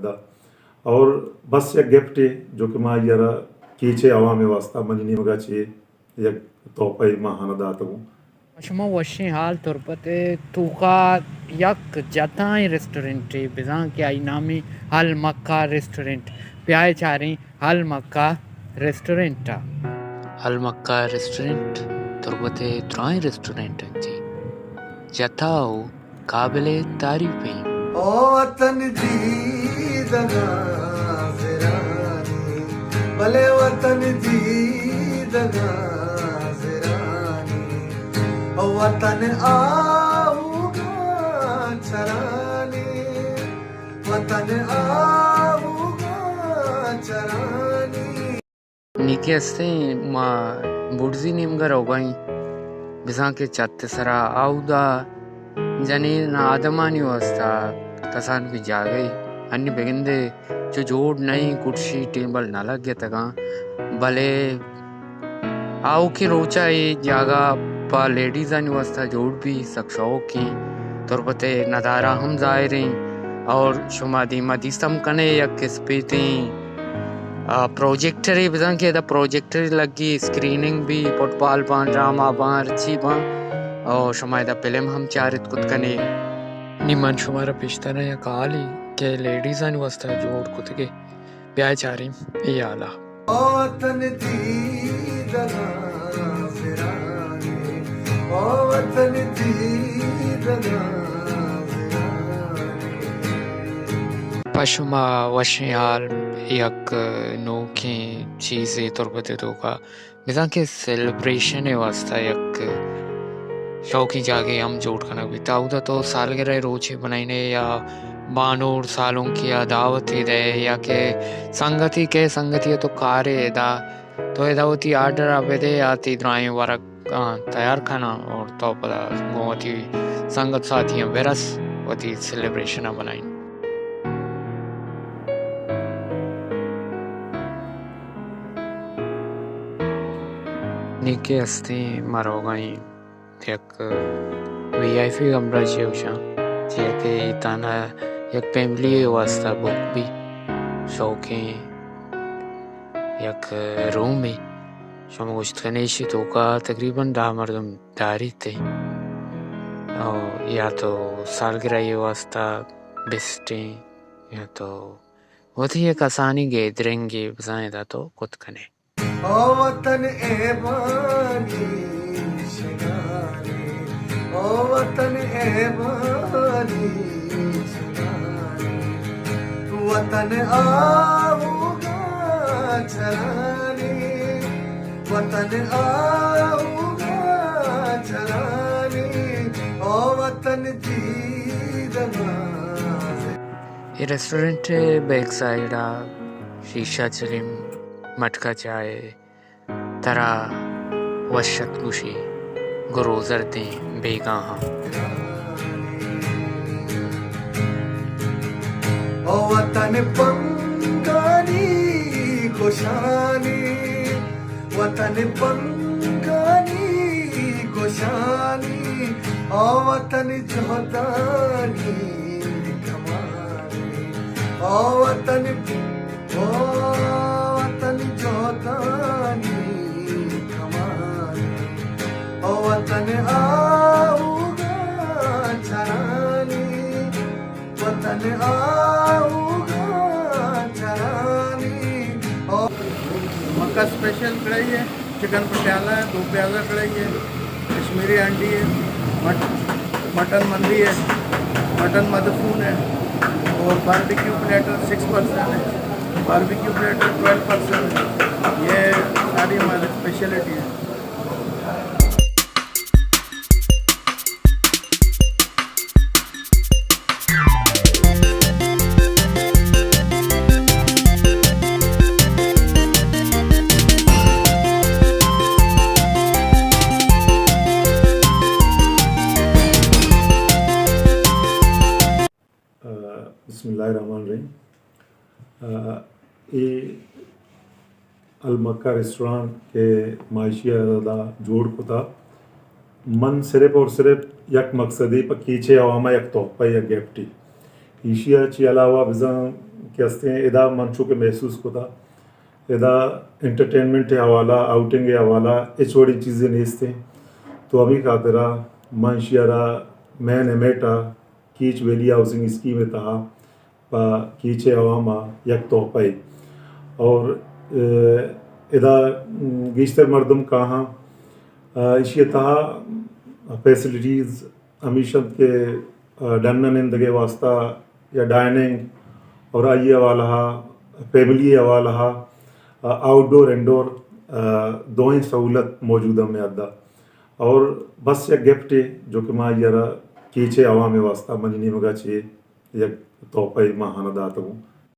دا۔ اور بس یک گفٹے جو کہ ما یارا کیچے عوام واسطہ منی نیمگا چے یک تحفہ ماہانہ داتگوں۔ شما وشیں حال۔ تربت ءِ توکا یک جتائیں ریسٹورنٹے بزاں کہ آئی نامی المکہ ریسٹورنٹ۔ بیائے چاریں المکہ ریسٹورنٹ ءَ۔ المکہ ریسٹورنٹ تربت ءِ درائیں ریسٹورنٹ انت، جتا و قابل تعریف ایں۔ او وطن دیدگاں زرانی، بلے وطن دیدگاں زرانی، او وطن آہوگاں چرانی، وطن آہوگاں چرانی۔ نی کہ استیں ما بڑزی نیمگا روگا ایں، بزاں کہ چت سرا آودا جنین آدمانی واسطہ کسانکیں جاگہے، انی بگندے چو جوڑ نئیں، کرسی ٹیبل نہ لگتگاں، بلے آؤکیں روچا اے جاگہ پہ لیڈیزانی واسطہ جوڑ بی، سک شوقیں۔ تربت ءِ ندارہ ہم ظاہریں اور شما دیما دیست ہم کنے یک اسپیتیں آ، پروجیکٹرے بزاں کہ ادا پروجیکٹرے لگی، اسکریننگ بی، فٹبال باں، ڈرامہ باں، ہرچی باں، او شما ادا فلم ہم چارت کت کنے۔ نی من شمارا پیش داراں یک ہالے کہ لیڈیزانی واسطہ جوڑ کتگے، بیائے چاریں اے ہالا۔ او وطن دیدگاں زرانی، او وطن دیدگاں زرانی۔ پہ شما وشیں حال، یک نوکیں چیزے تربت ءِ توکا، بزاں کہ سیلیبریشن ءِ واسطہ یک شوقیں جاگہے ہم جوڑ کنگ بیت۔ اودا تو سالگرہ ءِ روچے بنائینے یا بانور سالونکے یا دعوتے دئے یا کہ سنگتی کہ سنگتی ءَ تو کارے ادا، تو ادا وتی آرڈر ءَ بدے یا تی درائیں ورگ آں، تیار کناں اور تو پدا گوں وتی سنگت ساتھیاں برس، وتی سیلیبریشن ءَ بنائیں۔ نی کہ استیں ما روگا ایں یک وی آئی پی کمرہ چے گوشاں، چیا کہ اے تہنا یک فیملی ءِ واسطہ بک بی، شوقیں یک رومے۔ شما گوشت کنے ایشی توکا تقریباً دہ مردم داریت او یا تو سالگرہ ءِ واسطہ بیسٹیں یا تو وتی یک کسانیں گیدرنگے بزاں ادا تو کت کنے۔ او وطن ءِ بانی شگانی، او وطن ءِ بانی شگانی، وطن آہوگاں چرانی، وطن آہوگاں چرانی، او وطن دیدگاں۔ اے ریسٹورنٹ ءِ بیک سائیڈ ءَ شیشہ چلیم، مٹکا چائے، ترا وش ات گوشی گوں روزردیں بیگاہاں۔ او وطن پنگانی گشانی، وطن پنگانی گشانی، او وطن جہدانی کمانی، او وطن او وطن جہدانی کمانی، او وطن آہوگاں چرانی، وطن آہوگاں چرانی، او مکہ اسپیشل کڑائی ہے۔ چکن پٹیالہ ہے، دو پیازہ کڑائی ہے، کشمیری ہانڈی ہے، مٹ-، مٹن مندی ہے، مٹن مدفون ہے اور باربیکیو پلیٹر سکس پرسن ہے، باربیکیو پلیٹر ٹویلو پرسن ہے۔ یہ ساری ہماری اسپیشلٹی ہے۔ بسم اللہ الرحمن الرحیم۔ آ، اے المکہ ریسٹورانٹ کہ ما ایشی ءَ ادا جوڑ کتا، من صرف اور صرف یک مقصدے پہ کیچ ءِ عوام ءَ یک تحفہ یا گفٹے۔ ایشی ءَ چی علاوہ بزاں کہ ہستیں، ادا من چو کہ محسوس کتا، ادا انٹرٹینمنٹ ءِ حوالہ، آؤٹنگ ءِ حوالہ ہچ وڑیں چیزے نیستیں۔ تو ہمے خاطرا من ایشی ءَ را مین ایمیٹ ءَ کیچ ویلی ہاؤسنگ اسکیم ءِ تہا پہ کیچ ءِ عوام ءَ یک تحفہ ءَ اور، اے، ادا گیشتر مردم کاہاں، آ، ایشی ءِ تہا فیسلٹیز ہمیش انت کہ، آ، ڈن ءَ نندگ ءِ واسطہ یا ڈائننگ اور آئی حوالہ، فیملی حوالہ، آ، آؤٹ ڈور، انڈور، آ، دوئیں سہولت موجود ہیں میادا۔ اور بس یک گفٹ ہے جو کہ ما یارا کیچ ءِ عوام ءِ واسطہ منی نیمگا چے یک تحفہ ماہانہ داتگوں۔